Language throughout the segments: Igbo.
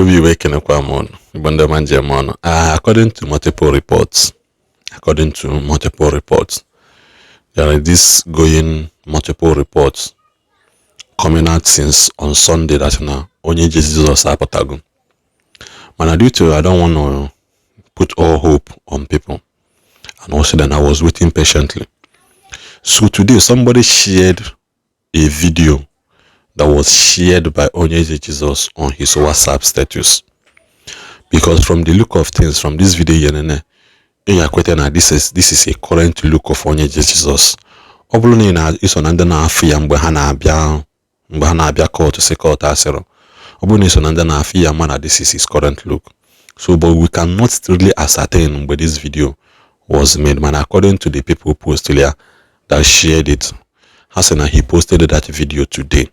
Bụ Igbo, ekenekwa m ụnụ. Igbo ndị ọma, njem ọnụ. According to multiple reports, there are this going multiple reports coming out since on Sunday that na Onye Eze Jesus apụtago. Mana due to I don't want to put all hope on people, and also then I was waiting patiently. So today somebody shared a video that was shared by Onye Jesus on his WhatsApp status, because from the look of things from this video yenene, ị ga-ekweta na this is a current look of Onye Jesus. Ọ bụrụ na ị na-iso na ndị na-afụ ya mgbe ha na-abịa court, si court asịrị, ọ bụrụ na iso na ndị na-afụ ya, ma na this is his current look. So, but we cannot really ascertain mgbe this video was made. Mana according to the people posted ya, that shared it, ha sị na he posted that video today.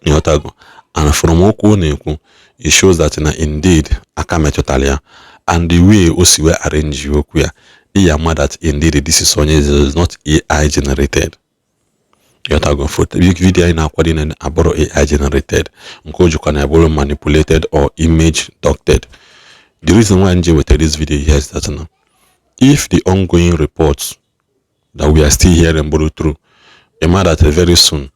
Ịghọtago? And from okwu ọ na-ekwu, it shows that na indeed aka metụtara ya, and the way o si wee arrange okwu ya, iya ma that indeed this is Onye is not AI generated. Ịghọtago? Foto video anyị na-akwado na abụrụ AI generated, nke o jikwa na abụrụ manipulated or image doctored. The reason why nje wetara this video here is that now if the ongoing reports that we are still hearing bụrụ true, ịma that very soon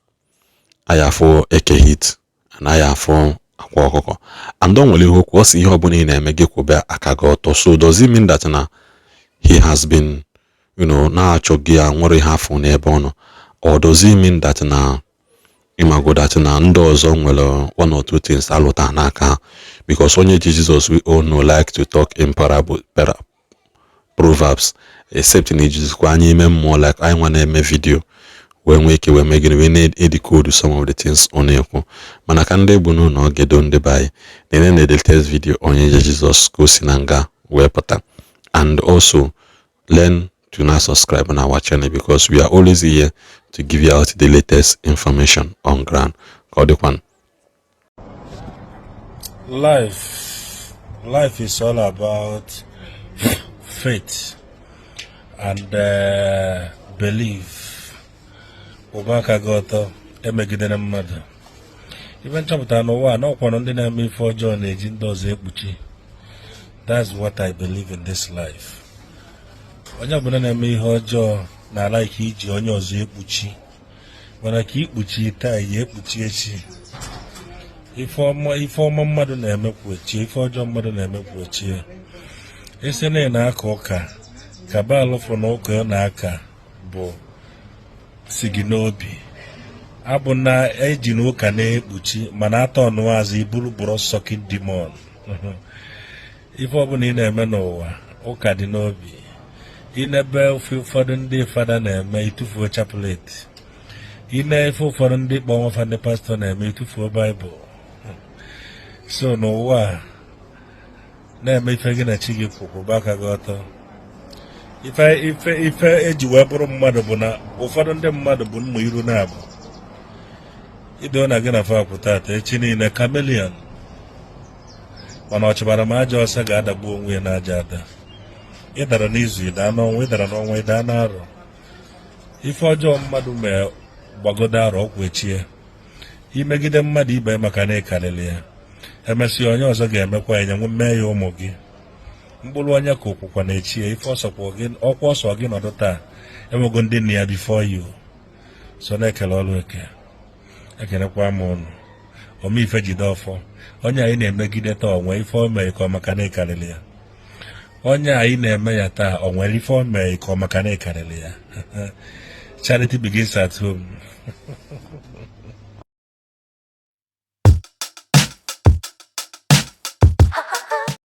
anyị afụ Eke Hit and anyị afụ Akwa Ọkụkọ. And o nwere ihe okwu, ọ sị ihe ọbụla ị na-eme, gị kwụbe aka gị ọtọ. So does it mean that na he has been na-achọ gị ya nwere ihe afọ n'ebe ọ nọ, or does it mean that na ịmago that na ndị ọzọ nwere one or two things alụta n'aka ha? Because Onye Eze Jesus, we all know, like to talk in parable, proverbs, except na ejizikwa anya ime mmụọ like anyị nwa na-eme video wee nwee ike wee mee gịnị, wee na-edecode some of the things ọ na-ekwu. Mana ka ndị bụ n'ụlọ ogedo, ndị be anyị na-ene na the latest video Onye Eze Jesus ka o si na nga wee pụta. And also learn to now subscribe on our channel, because we are always here to give you out the latest information on ground. Ka ọ dịkwanụ. Life is all about faith and belief. Ụba aka gị ọtọ, emegidere mmadụ. Ife nchọpụtara n'ụwa a na ọkwanụ ndị na-eme ife ọjọọ na-eji ndị ọzọ ekpuchi. That's what I believe in this life. Onye ọbụla na-eme ihe ọjọọ na-ala ike iji onye ọzọ ekpuchi, mana ka ikpuchi taa, ya ekpuchi echi. Ife ọma, ife ọma mmadụ na-emekwu echie, ife ọjọọ mmadụ na-emekwu echie. Isi na ị na-aka ụka ka baalụfụ na ụka ọ na-aka bụ si gị n'obi abụ na eji na ụka na-ekpuchi, mana atọ ọnụazụ iburu bụrụ sucking demon. Ife ọbụla ị na-eme n'ụwa, ụka dị n'obi. Inebe ofe ụfọdụ ndị fada na-eme, itufuo chaplet. Ine ife ụfọdụ ndị kpọnwafa ndị pastọ na-eme, itufuo baịbụl. So n'ụwa a na-eme ife gị na chi gị kwụ, aka gị ọtọ. Ife eji wee bụrụ mmadụ bụ na ụfọdụ ndị mmadụ bụ mma iru na-abụ ido na gị na fa akwụ tata, echi niile chameleon. Mana ọ chụbara m ajọ ọsọ ga-adagbu onwe ya n'aja ada. Ịdara n'izu, ịdaa n'ọnwa, ịdara n'ọnwa, ịdaa n'arọ. Ife ọjọọ mmadụ mee gbagodo arọ ọkwụ echie. Imegide mmadụ ibe maka na ịkarịrị ya, emesịa onye ọzọ ga-emekwa ya nwe mee ya. Ụmụ gị mkpụrụ onye ka okwukwa na echie ife ọsọkwa gị ọkwa ọsọ gị nọdụ taa, enwego ndị nna ya before you. So na-ekele ọrụ eke, ekelekwa m ụnụ. Omeife jide ọfọ. Onye anyị na-emegide taa, o nwee ife o mee ka ọ maka na ịkarịrị ya? Onye anyị na-eme ya taa, o nwere ife o mee ka ọ maka na ịkarịrị ya? Charity begins at home.